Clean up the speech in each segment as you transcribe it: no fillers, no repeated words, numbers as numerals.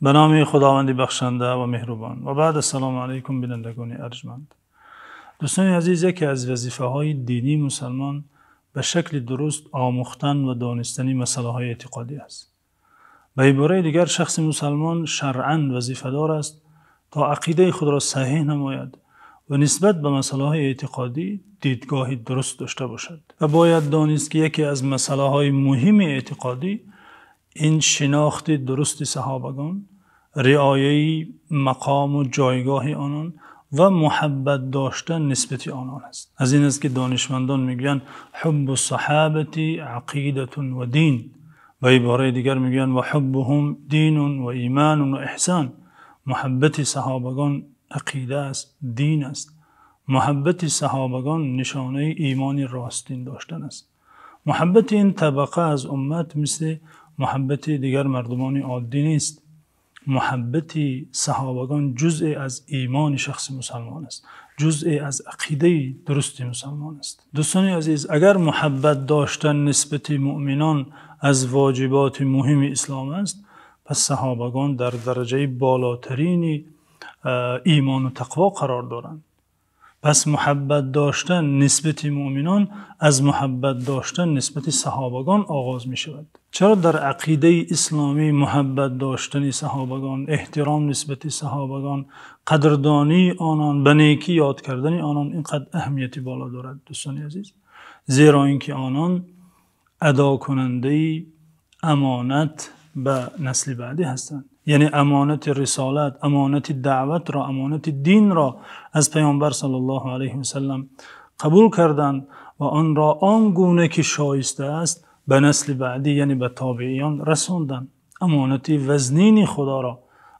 Ба номи Худованди бахшанда ва меҳрубон. Ва баъд, ассалому алайкум, бинандагони арҷманд. Дӯстони азиз, яке аз вазифаҳои динии мусулмон ба шакли дуруст омӯхтан ва донистани масоили эътиқодӣ аст. Ба иборати дигар, шахси мусулмон шаръан вазифадор аст, то ақидаи худро саҳеҳ намояд ва нисбат ба масоили эътиқодӣ дидгоҳи дуруст дошта бошад. Ва бояд донист, ки яке аз масоили муҳими эътиқодӣ ин шинохти дурусти саҳобагон, риояти мақом ва ҷойгоҳи онон ва муҳаббат доштан нисбат ба онон аст. Аз ин аст, ки донишмандон мегӯянд: ҳуббус-саҳоба ақида ва дин. Ба иборати дигар мегӯянд: ва ҳуббуҳум дин ва имон ва эҳсон. Муҳаббати саҳобагон ақида аст, дин аст. Муҳаббати саҳобагон нишонаи имони ростин доштан аст. Муҳаббати ин табақа аз уммат мисли муҳаббати дигар мардумони оддӣ нест. Муҳаббати саҳобагон ҷузъе аз имони шахси мусулмон аст, ҷузъе аз ақидаи дурусти мусулмон аст. Дӯстони азиз, агар муҳаббат доштан нисбат ба мӯъминон аз воҷиботи муҳими ислом аст, пас саҳобагон дар дараҷаи болотарини имон ва тақво қарор доранд. Пас муҳаббат доштан нисбат ба мӯъминон аз муҳаббат доштан нисбат ба саҳобагон оғоз мешавад. Чаро дар ақидаи исломӣ муҳаббат доштани саҳобагон, эҳтиром нисбат ба саҳобагон, қадрдонии онон, ба некӣ ёд кардани онон инқадар аҳамияти боло дорад, дӯстони азиз? Зеро инки онон адокунандаи амонат ба насли баъдӣ ҳастанд. Яъне амонати рисолат, амонати даъватро, амонати динро аз Паёмбар саллаллоҳу алайҳи васаллам қабул карданд ва онро он гуна ки шоиста аст ба насли баъдӣ, яъне ба тобеъин расонданд. Амонати вазнини Худоро,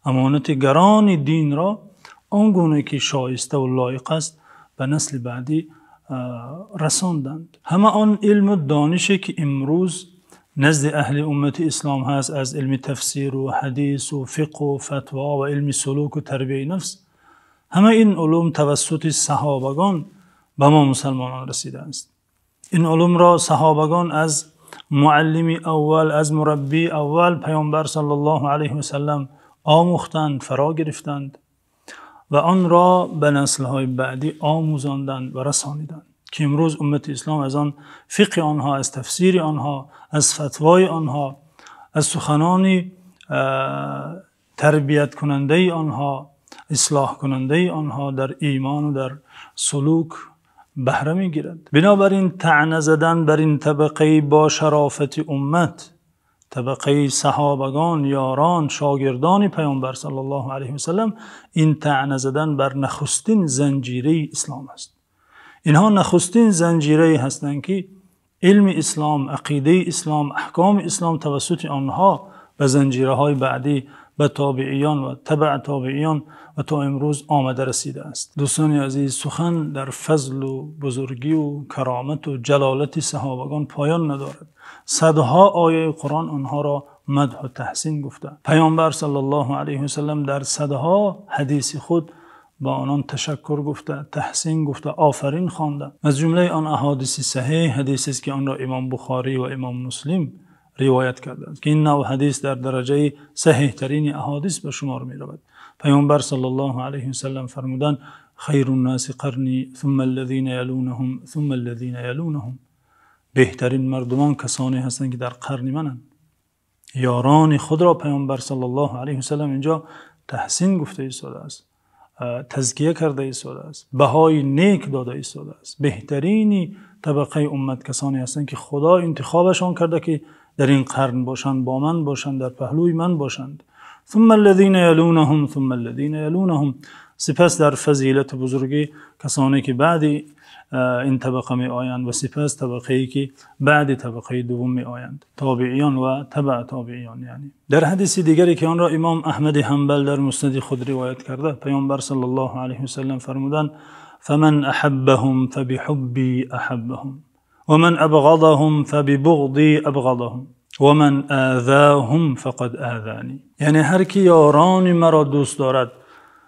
амонати гарони динро он гуна ки шоиста ва лоиқ аст ба насли баъдӣ расонданд. Ҳама он илму донише ки имрӯз назди аҳли уммати ислом ҳаст, аз илми тафсир ва ҳадис ва фиқҳ ва фатво ва илми сулук ва тарбияти нафс, ҳама ин улум тавассути саҳобагон ба мо мусулмонон расидааст. Ин улумро саҳобагон аз муаллими аввал, аз мураббии аввал Паёмбар саллаллоҳу алайҳи васаллам омӯхтанд, фаро гирифтанд ва онро ба наслҳои баъдӣ омӯзонданд ва расониданд, ки имрӯз уммати ислом аз он фиқҳи онҳо, аз тафсири онҳо, аз фатвои онҳо, аз суханони тарбияткунандаи онҳо, ислоҳкунандаи онҳо дар имон ва дар сулук баҳра мегирад. Бинобар ин таъна задан бар ин табақаи бо шарофати уммат, табақаи саҳобагон, ёрон, шогирдони Паёмбар саллаллоҳу алайҳи васаллам, ин таъна задан бар нахустин занҷираи ислом аст. Инҳо нахустин занҷирае ҳастанд, ки илми ислом, ақидаи ислом, аҳкоми ислом тавассути онҳо ба занҷираҳои баъдӣ, ба тобеъин ва табаъи тобеъин ва то имрӯз омада расидааст. Дӯстони азиз, сухан дар фазл ва бузургӣ ва каромат ва ҷалолати саҳобагон поён надорад. Садҳо ояти Қуръон онҳоро мадҳ ва таҳсин гуфта. Паёмбар саллаллоҳу алайҳи васаллам дар садҳо ҳадиси худ ба онон ташаккур гуфта, таҳсин гуфта, офарин хонда. Аз ҷумлаи он аҳодиси саҳеҳ ҳадисе аст, ки онро Имом Бухорӣ ва Имом Муслим ривоят кардаанд, ки ин навъ ҳадис дар дараҷаи саҳеҳтарини аҳодис ба шумор меравад. Паёмбар саллаллоҳу алайҳи васаллам фармуданд: хайрун-носи қарнӣ сумма-ллазина ялунаҳум сумма-ллазина ялунаҳум. Беҳтарин мардумон касоне ҳастанд, ки дар қарни мананд. Ёрони худро Паёмбар саллаллоҳу алайҳи васаллам инҷо таҳсин гуфта истодааст, тазкия карда истодааст, баҳои нек дода истодааст. Беҳтарини табақаи уммат касоне ҳастанд, ки Худо интихобашон карда, ки дар ин қарн бошанд, бо ман бошанд, дар паҳлӯи ман бошанд. Сумма-ллазина ялунаҳум сумма-ллазина ялунаҳум. Сипас дар фазилат ва бузургӣ касоне ки баъди ин табақа меоянд ва сипас табақае ки баъди табақаи дуввум меоянд, тобеъин ва табаъи тобеъин. Яъне дар ҳадиси дигаре ки онро Имом Аҳмад Ҳанбал дар Муснади худ ривоят карда, Паёмбар саллаллоҳу алайҳи васаллам фармуданд: фаман аҳаббаҳум фабиҳуббӣ аҳаббаҳум ва ман абғазаҳум фабибуғзӣ абғазаҳум ва ман озоҳум фақад озонӣ. Яъне ҳар ки ёрони маро дӯст дорад,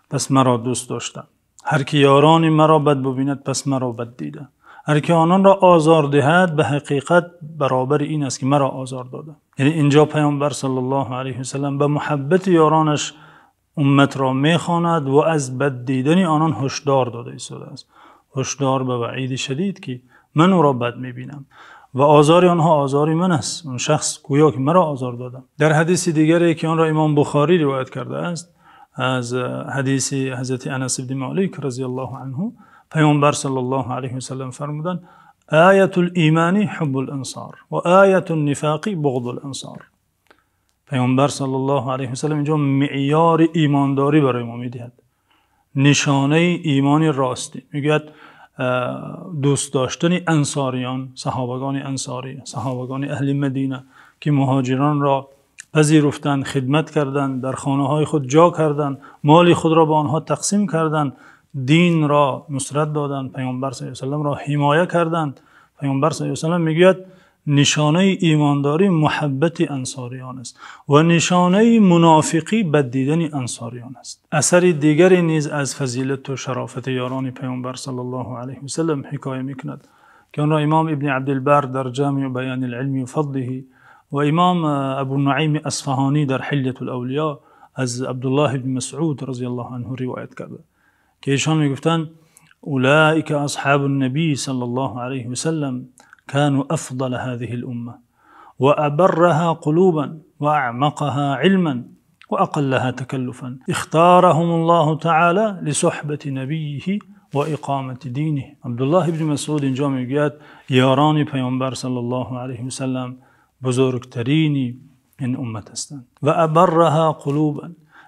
пас маро дӯст дошта. Ҳар ки ёрони маро бад бибинад, пас маро бад дида. Ҳар ки ононро озор диҳад, ба ҳақиқат баробари ин аст, ки маро озор додааст. Яъне инҷо Паёмбар саллаллоҳу алайҳи васаллам ба муҳаббати ёронаш умматро мехонад ва аз бад дидани онон ҳушдор додааст. Ҳушдор ба ваъиди шадид, ки ман ӯро бад мебинам ва озори онҳо озори ман аст. Он шахс гӯё ки маро озор додааст. Дар ҳадиси дигаре ки онро имом Бухорӣ ривоят кардааст, аз ҳадиси ҳазрати Анас ибни Молик разияллоҳу анҳу, Паёмбар саллаллоҳу алайҳи васаллам фармуданд: оятул имони ҳуббул ансор ва оятун нифоқи буғзул ансор. Паёмбар саллаллоҳу алайҳи васаллам инҷо меъёри имондорӣ барои мо медиҳад, нишонаи имони ростӣ. Мегӯяд дӯст доштани ансориён, саҳобагони ансорӣ, саҳобагони аҳли Мадина, ки муҳоҷиронро пазируфтанд, хидмат карданд, дар хонаҳои худ ҷо карданд, моли худро ба онҳо тақсим карданд, динро нусрат доданд, Паёмбар саллаллоҳу алайҳи васалламро ҳимоят карданд. Паёмбар саллаллоҳу алайҳи васаллам мегӯяд нишонаи имондорӣ муҳаббати ансориён аст ва нишонаи мунофиқӣ бад дидани ансориён аст. Асари дигаре низ аз фазилат ва шарофати ёрони Паёмбар саллаллоҳу алайҳи васаллам ҳикоят мекунад, ки онро имом Ибни Абдулбарр дар Ҷомеъу Баёнил Илм ва Фазлиҳи ва имом Абу Нуайм Исфаҳонӣ дар Ҳилятул Авлиё аз Абдуллоҳ ибни Масъуд разияллоҳу анҳу ривоят кардааст, ки эшон мегуфтанд: улоика асҳобун набӣ саллаллоҳу алайҳи васаллам كانوا أفضل هذه الأمة وأبرها قلوبا وأعمقها علما وأقلها تكلفا، اختارهم الله تعالى لصحبة نبيه وإقامة دينه. عبدالله بن مسعود اینجا میگوید یاران پیامبر صلی الله علیه وسلم بزرگترین این امت هستند و أبرها قلوبا،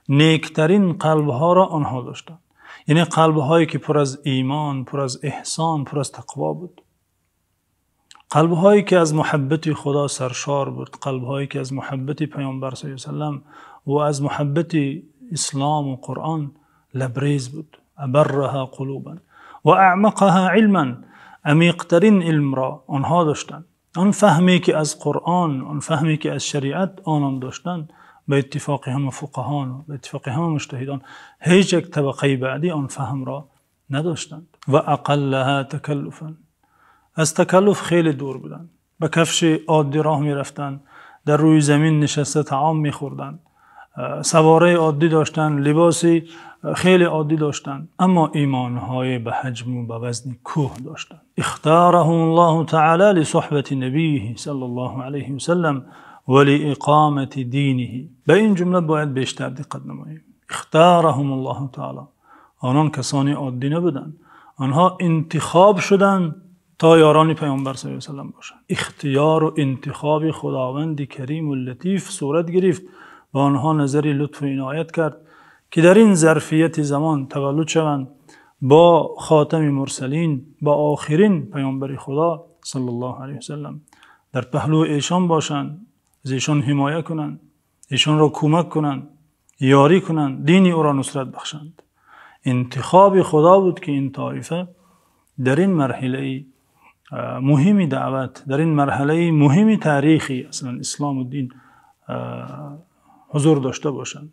نیکترین قلبها را آنها داشتند، یعنی قلبهایی که پر از ایمان، پر از احسان، پر از تقوا بود، قلبهایی که از محبت خدا سرشار بود، قلبهایی که از محبت پیامبر صلی الله علیه و سلم و از محبت اسلام و قرآن لبریز بود. ابرها قلوبا و اعمقها علما، عمیق‌ترین علم را آنها داشتند. آن فهمی که از قرآن، آن فهمی که از شریعت آنان داشتند، به اتفاق همه فقهان و به اتفاق همه مجتهدان هیچ یک طبقه بعدی آن فهم را نداشتند. و اقلها تکلفا، از تکلف خیلی دور بودند. به کفش عادی راه می‌رفتند، در روی زمین نشسته طعام می‌خوردند، سواره عادی داشتند، لباسی خیلی عادی داشتند، اما ایمان‌های به حجم و به وزن کوه داشتند. اختارهم الله تعالی لصحبة نبیه صلی الله علیه و سلم و لإقامة دینه. به این جمله باید بیشتر دقت نماییم. اختارهم الله تعالی، آنان کسانی عادی نبودند، آنها انتخاب شدند تا یاران پیامبر صلی الله علیه و سلم باشند. اختیار و انتخاب خداوند کریم و لطیف صورت گرفت و آنها نظر لطف و عنایت کرد که در این ظرفیت زمان تولد شوند با خاتم مرسلین، با آخرین پیامبر خدا صلی الله علیه و سلم، در پهلو ایشان باشند، از ایشان حمایت کنند، ایشان را کمک کنند، یاری کنند، دین او را نصرت بخشند. انتخاب خدا بود که این طایفه در این مرحله مهم دعوت، در این مرحله مهم تاریخی اصلا اسلام و دین حضور داشته باشند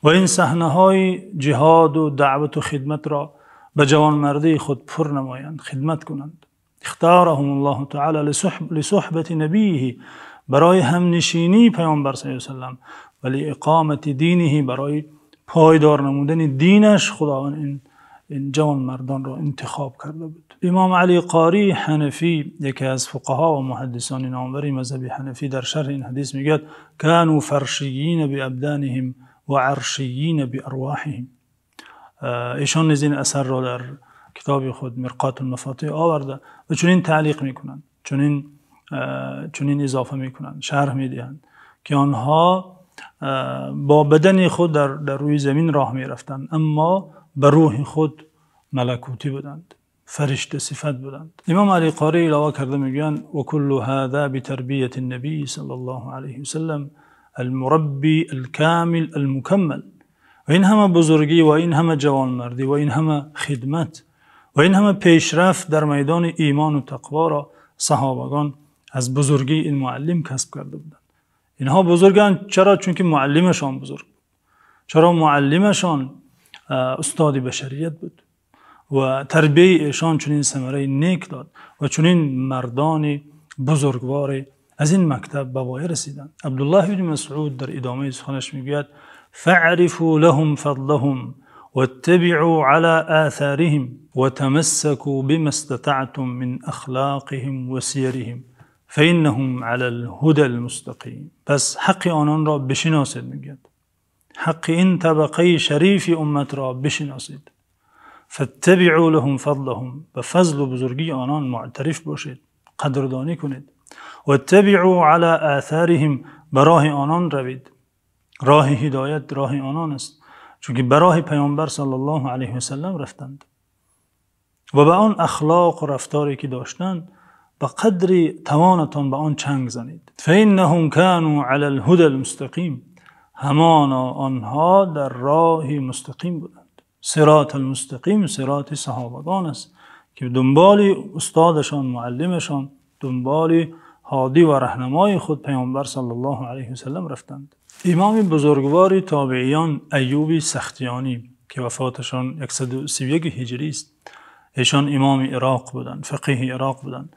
و این صحنه‌های جهاد و دعوت و خدمت را به جوانمردی خود پر نمایند، خدمت کنند. اختارهم الله تعالی لصحبة نبیه، برای همنشینی پیامبر صلی الله علیه و سلم، و لإقامة دینه، برای پایدار نمودن دینش خداوند این جوانمردان را انتخاب کرده بود. امام علی قاری حنفی، یکی از فقها و محدثان نامور مذهب حنفی، در شرح این حدیث میگوید کانوا فرشیین بابدانهم و عرشیین بارواحهم. ایشان نیز این اثر را در کتاب خود مرقات المفاتیح آورده و چنین تعلیق میکنند، چنین اضافه میکنند، شرح میدهند که آنها با بدن خود در روی زمین راه میرفتند، اما به روح خود ملکوتی بودند، فرشته صفت بودند. امام علی قاری علاوه کرده میگویند و کل هذا بتربیت النبی صلی الله علیه وسلم المربی الکامل المکمل. و این همه بزرگی و این همه جوانمردی و این همه خدمت و این همه پیشرفت در میدان ایمان و تقوا را صحابگان از بزرگی این معلم کسب کرده بودند. اینها بزرگند چرا؟ چون که معلمشان بزرگ بود. چرا معلمشان استاد بشریت بود و تربیه ایشان چنین ثمره نیک داد و چنین مردان بزرگوار Аз ин мактаб ба воя расиданд. Абдуллоҳ ибни Масъуд дар идомаи суханаш мегӯяд: فاعرفوا لهم فضلهم واتبعوا على آثارهم وتمسكوا بما استطعتم من أخلاقهم وسيرهم فإنهم على الهدى المستقيم. Пас ҳаққи ононро бишносед, мегӯяд. Ҳаққи ин табақаи шарифи уммат-ро бишносед. فاتبعوا لهم فضلهم, ба фазлу бузургии онон муътариф бошед, қадрдонӣ кунед. واتبعوا على آثارهم, ба роҳи онон равед. Роҳи ҳидоят роҳи онон аст, чунки ба роҳи Паёмбар саллаллоҳу алайҳи васаллам рафтанд ва ба он ахлоқу рафторе ки доштанд ба қадри тавонатон ба он чанг занед. فإنهم كانوا على الهدى المستقيم, ҳамоно онҳо дар роҳи мустақим буданд. Сироти мустақим сироти саҳобагон аст, ки дунболи устодашон, муаллимашон, дунболи ҳодӣ ва раҳнамои худ Паёмбар саллаллоҳу алайҳи васаллам рафтанд. Имоми бузургвори тобеиён Айюби Сахтиёнӣ, ки вафоташон 131 ҳиҷрӣ аст, эшон имоми Ироқ буданд, фақеҳи Ироқ буданд.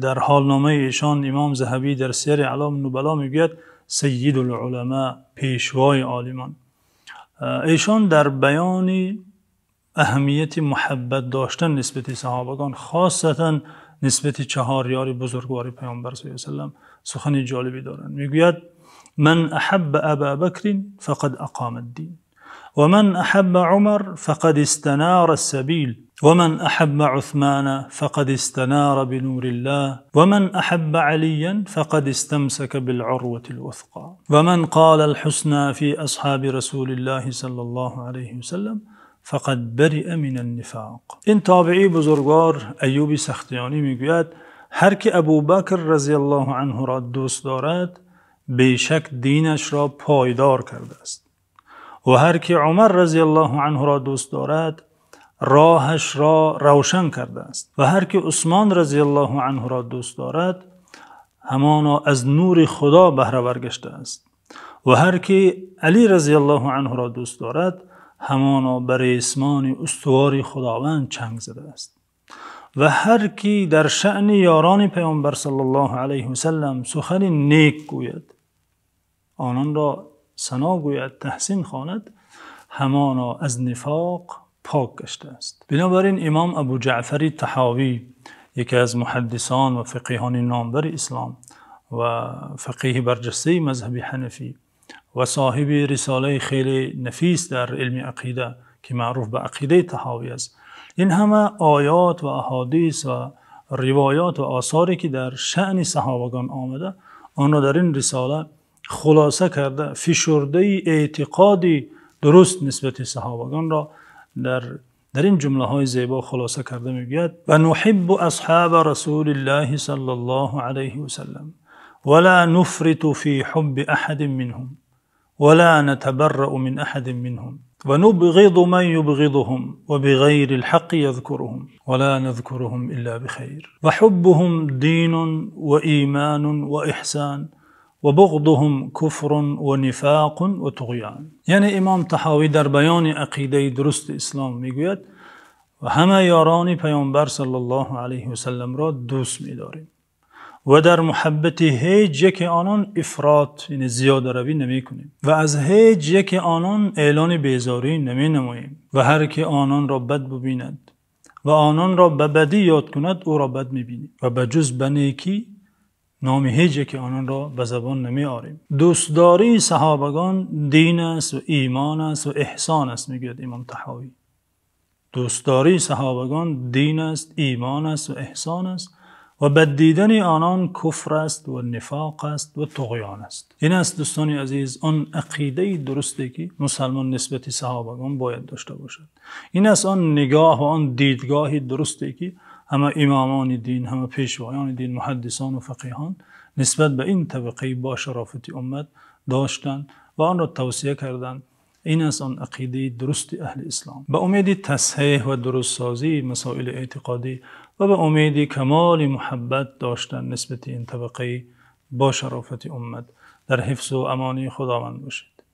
Дар ҳолномаи эшон имом Заҳабӣ дар Сияри Аълом Нубало мегӯяд: саййидул уламо, пешвои олимон. Эшон дар баёни аҳамияти муҳаббат доштан нисбати саҳобагон, хосатан нисбати чаҳор ёри бузургвори Паёмбар саллаллоҳу алайҳи васаллам, сухани ҷолибе доранд. Мегӯяд: من أحب أبا بكر فقد أقام الدين، ومن أحب عمر فقد استنار السبيل، ومن أحب عثمان فقد استنار بنور الله، ومن أحب عليا فقد استمسك بالعروة الوثقى، ومن قال الحسنى في أصحاب رسول الله صلى الله عليه وسلم فقد برئ من النفاق. Ин тобеии бузургвор Айюби Сахтиёнӣ мегӯяд: ҳар ки Абубакр разияллоҳу анҳуро дӯст дорад, бешак динашро пойдор кардааст, ва ҳар ки Умар разияллоҳу анҳуро дӯст дорад, роҳашро равшан кардааст, ва ҳар ки Усмон разияллоҳу анҳуро дӯст дорад, ҳамоно аз нури Худо баҳравар гаштааст, ва ҳар ки Алӣ разияллоҳу анҳуро дӯст дорад, ҳамоно ба ресмони устувори Худованд чанг задааст, ва ҳар ки дар шаъни ёрони Паёмбар саллаллоҳу алайҳи васаллам сухани нек гӯяд, ононро сано гӯяд, таҳсин хонад, ҳамоно аз нифоқ пок гаштааст. Бинобар ин имом Абу Ҷаъфари Таҳовӣ, яке аз муҳаддисон ва фақеҳони номбари ислом ва фақеҳи барҷастаи мазҳаби ҳанафӣ ва соҳиби рисолаи хеле нафис дар илми ақида, ки маъруф ба ақидаи Таҳовӣ аст, ин ҳама оёт ва аҳодис ва ривоят ва осоре ки дар шаъни саҳобагон омада, онро дар ин рисола хулоса карда, фишурдаи эътиқоди дуруст нисбати саҳобагонро дар ин ҷумлаҳои зебо хулоса карда мегӯяд: ва нуҳиббу асҳоба расулиллоҳи саллаллоҳу алайҳи васаллам ва ло нуфриту фи ҳубби аҳадин минҳум ва ло натабарраъу мин аҳадин минҳум ва нубғизу ман юбғизуҳум ва бигайрил ҳаққи язкуруҳум ва ло назкуруҳум илло бихайр ва ҳуббуҳум динун ва имонун ва иҳсон ва буғзуҳум куфрун ва нифоқун ва туғён. Яъне имом Таҳовӣ дар баёни ақидаи дурусти ислом мегӯяд: ва ҳама ёрони Паёмбар саллаллоҳу алайҳи васалламро дӯст медорем ва дар муҳаббати ҳеҷ яке онон ифрот, яъне зиёдаравӣ намекунем ва аз ҳеҷ яке онон эълони безорӣ наменамоем ва ҳар ки ононро бад бибинад ва ононро ба бадӣ ёд кунад, ӯро бад мебинем ва ба ҷуз ба некӣ номи ҳеҷ яке ононро ба забон намеорем. Дӯстдории саҳобагон дин аст ва имон аст ва эҳсон аст, мегӯяд имом Таҳовӣ. Дӯстдории саҳобагон дин аст, имон аст ва эҳсон аст ва бад дидани онон куфр аст ва нифоқ аст ва туғён аст. Ин аст, дӯстони азиз, он ақидаи дурусте ки мусулмон нисбати саҳобагон бояд дошта бошад. Ин аст он нигоҳ ва он дидгоҳи дурусте ки ҳама имомони дин, ҳама пешвоёни дин, муҳаддисон ва фақеҳон нисбат ба ин табақаи бо шарофати уммат доштанд ва онро тавсия карданд. Ин аст он ақидаи дурусти аҳли ислом. Ба умеди тасҳеҳ ва дурустсозии масоили эътиқодӣ ва ба умеди камоли муҳаббат доштан нисбати ин табақаи бо шарофати уммат, дар ҳифзу амони Худованд бошед.